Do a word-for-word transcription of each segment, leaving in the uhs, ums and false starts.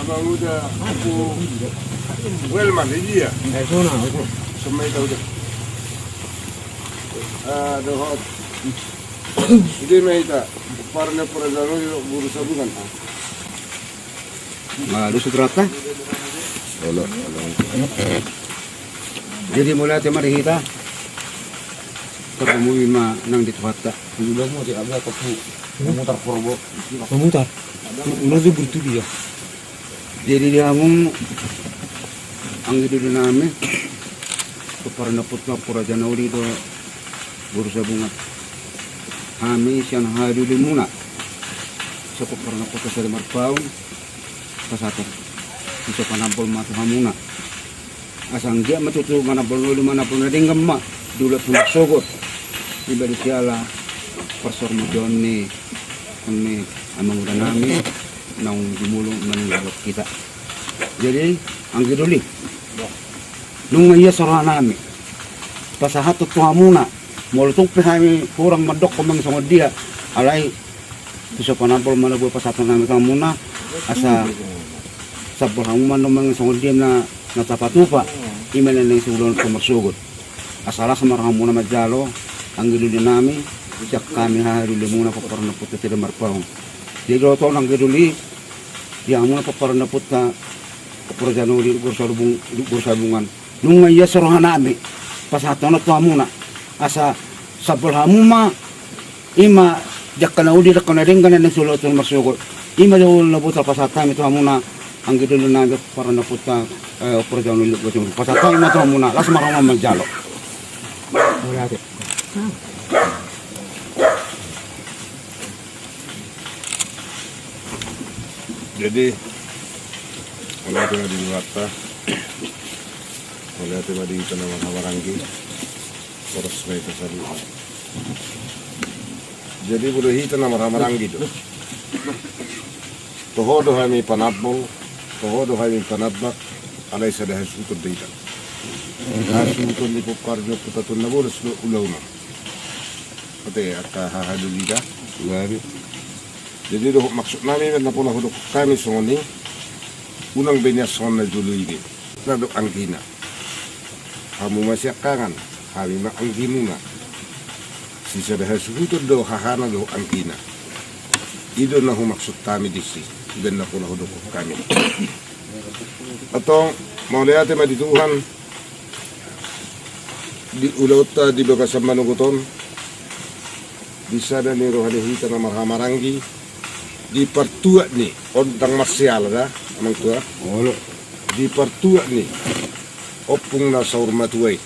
Manguda aku. Well, man, dia. Sama itu udah. Ah, dohot. Jadi, ma hita, parna pura dano di guru sabungan. Ah, dusu berata? Olo, olo. Jadi, mauliate ma di hita. Tarpamuli ma nang di Tuhanta. Udah mau tidak ada kopi. Memutar korbo. Memutar. Udah tuh bertubi ya. Jadi di hamu anggi doli nami, pomparan ni ompunta Raja Nauli do guru sabungan. Hami sian hahadolimuna, so pomparan ni ompunta Raja Marpaung, pasahaton piso panambol ma tu hamuna. Asa anggiat ma tutu manambol na uli, manambol na denggan ma di ulaon tumorsogot. Iba do siala parsormudion ni, ni amanguda nami naung jumolo maninggalhon hita. Jadi anggi doli, nunga ia so roha nami pasahathon tu hamuna. Molo tung pe hami hurang mandokkon manang songon dia, alai piso panambol ma na boi pasahaton nami tu hamuna, asa sambol hamu ma manang songon dia na, na tapatupa, ima na naeng siulaon tumorsogot. Asa las ma rohamuna manjalo, anggi doli nami, sian hami hahadolimuna pomparan ni ompunta Raja Marpaung. Jadi dohot on anggi doli, di hamuna pomparan ni ompunta Raja Nauli, guru sabung-, guru sabungan. Nunga ia so roha nami pasahathon tu hamuna, asa sambol hamu ma, ima angka na uli, angka na denggan, na naeng siulaon tumorsogot. Ima do na boi tarpasahat hami tu hamuna, anggi doli nami, pomparan ni ompunta, eh, Raja Nauli, guru sabungan. Pasahat hami ma tu hamuna, las ma roha manjalo. Jadi, mauliate ma di Tuhanta, mauliate ma di hita na marhahamaranggi, horas ma hita saluhutna. Jadi, molo hita na marhahamaranggi do, toho do hami panambol, toho do hami panambak, alai sada hasuhuton do hita. Hasuhuton ni pomparan ni ompunta Tuan Nabolas do ulaon on. Ate angka hahadolimuna. Jadi dohot maksud nami, baen na pola hudok hami songon i, unang be nian songon na jolo i be. Na dohot anggina. Hamu ma siangkangan, hami ma anggimuna. Sisada hasuhuton do hahana dohot anggina. I do na humaksud hami disi, baen na pola hudok hami. Antong, mauliate ma di Tuhan, di ulaonta di bagasan manogot on, di sada ni roha ni hita na marhahamaranggi, di partuat ni, on ndang marsiala da, amang tua. Olo. Di partuat ni ompung na saur matua i,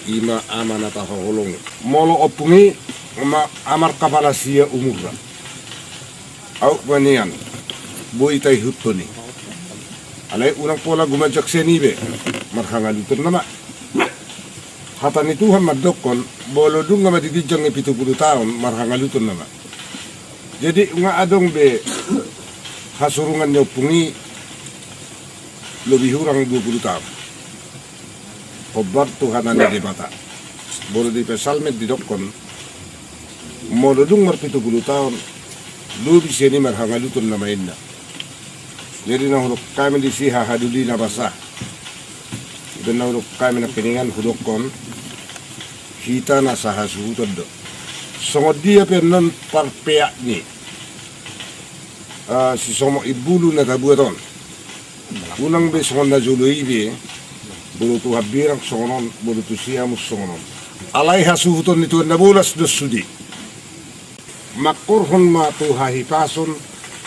ima ama na tahaholongi. Molo ompung i, ma-, amarkapala sia umurna. Aut ma nian, boi taihuthon i. Alai unang pola gumanjang sian i be, marhangaluton nama. Hata ni Tuhan mandokkon, molo dung ma di ginjang ni pitu pulu taon, marhangaluton nama. Jadi, nga adong be hasurungan ni ompung i lobi hurang dua pulu taon. Hombar tu hata ni Debata. Molo di Psalmen didokkon, molo dung marpitu pulu taon, lobi sian i marhangaluton nama inna. Jadi na hudok hami disi hahadoli na basa. Baen na hudok hami nangkiningan hudokkon, hita na sahasuhuton do. Songon dia pe annon parpeak ni, ah, si Somok Imbulu na tabuat on. Unang be songon na jolo i be, molo tu hambirang songon on, molo tu siamun songon on. Alai hasuhuton ni Tuan Nabolas do sude. Mangkorhon ma tu hahipason,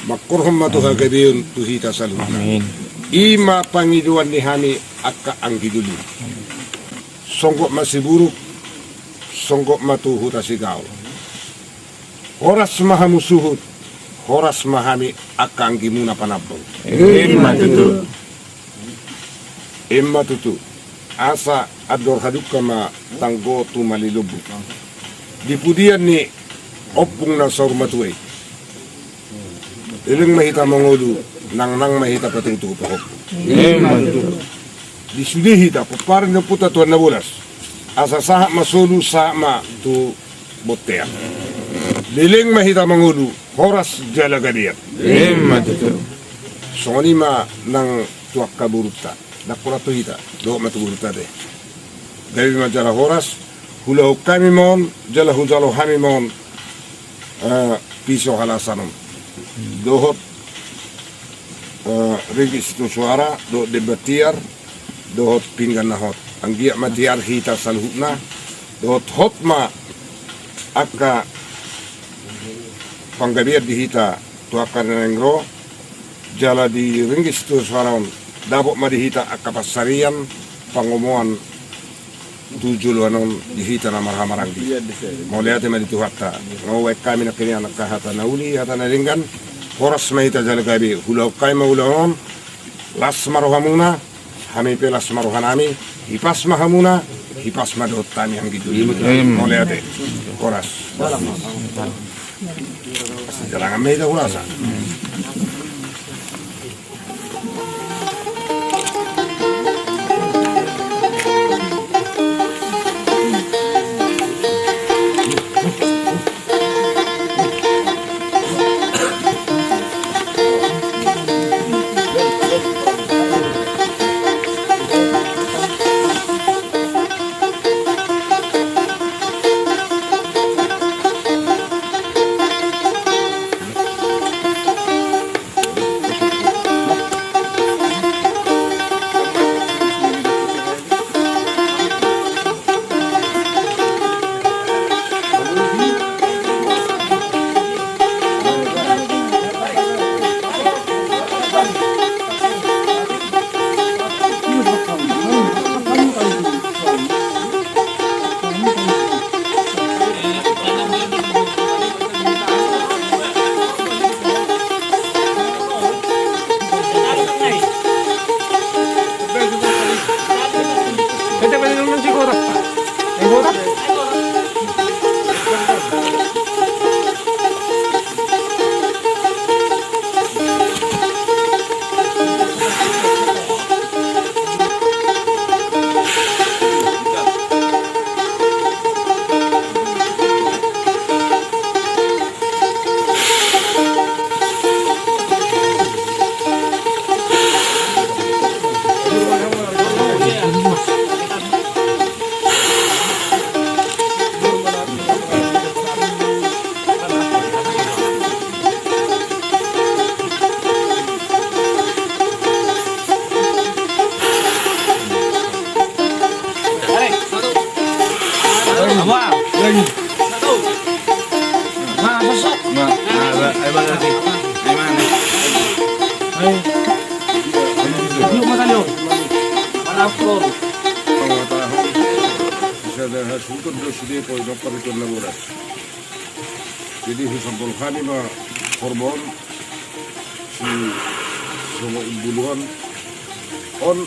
mangkorhon ma tu hagabeon tu hita saluhutna. Amin. Ima pangidoan ni hami angka anggi doli. Songgop ma Siburuk, songgop ma tu huta Sigaol. Horas ma hamu suhut, horas ma hami angka anggimuna panambol. Ima tutu. Ima tutu. Asa andor hadungka ma tanggo tumali lombu. Di pudian ni ompung na saur matua i. Leleng ma hita mangolu, nangnang ma hita patudutudu pahompu. Ima tutu. Di sude hita, pomparan ni ompunta Tuan Nabolas. Asa sahat ma solu, sahat ma tu bontean. Leleng ma hita mangolu, horas jala gabean. Ima tutu. Songon i ma nang tu angka borunta, ndang holan tu hita, dohot ma tu borunta ate. Gabe ma jala horas, huulahon hami ma on, jala hujalo hami ma on, eh, piso halasan on. Dohot, eh, ringgit sitio suara, dohot demban tiar, dohot pinggan na hot. Anggiat ma tiar hita saluhutna, dohot hot ma angka panggabean di hita tu angka na naeng ro, jala di ringgit sitio suara on, dapot ma di hita angka pansarian, pangomoan, tu joloan on di hita na marhahamaranggi. Mauliate ma di Tuhanta. Nga hubaen hami nangkin angka hata na uli, hata na denggan, horas ma hita jala gabe, huulahon hami ma ulaon on, las ma rohamuna, hami pe las ma rohanami, hipas ma hamuna, hipas ma dohot hami anggi tu. Amin. Mauliate. Horas. Jalangan ma hita hurasa. Sada hasuhuton do sude poin opat tu na bolas. Jadi husambol hami ma horbo on, si songon imbuluan on,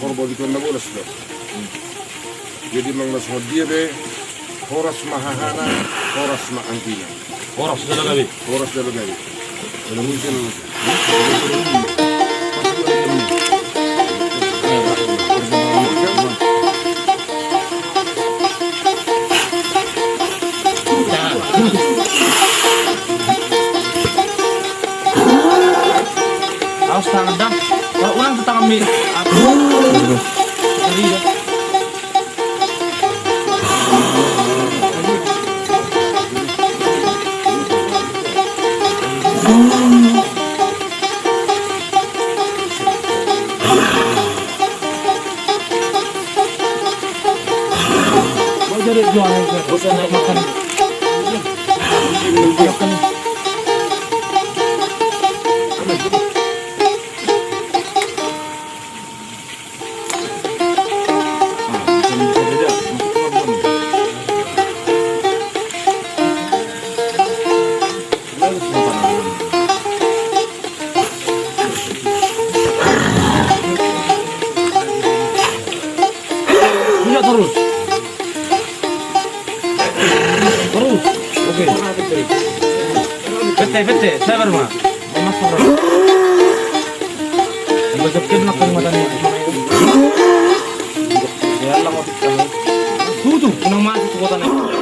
horbo di tu na bolas do. Jadi manang na songon dia be, horas ma hahana, horas ma anggina. Horas jala gabe. Horas jala gabe. Jala mungkin. Awas tangan dah. Kalau ulang tu tangan mi. Jadi dah. Injak terus. Terus. Oke. Pete, pete, sabar ma. Mas, sabar. Yang baca kena matanya. Ya Allah, tuh, tuh, kena masuk ke kotanya.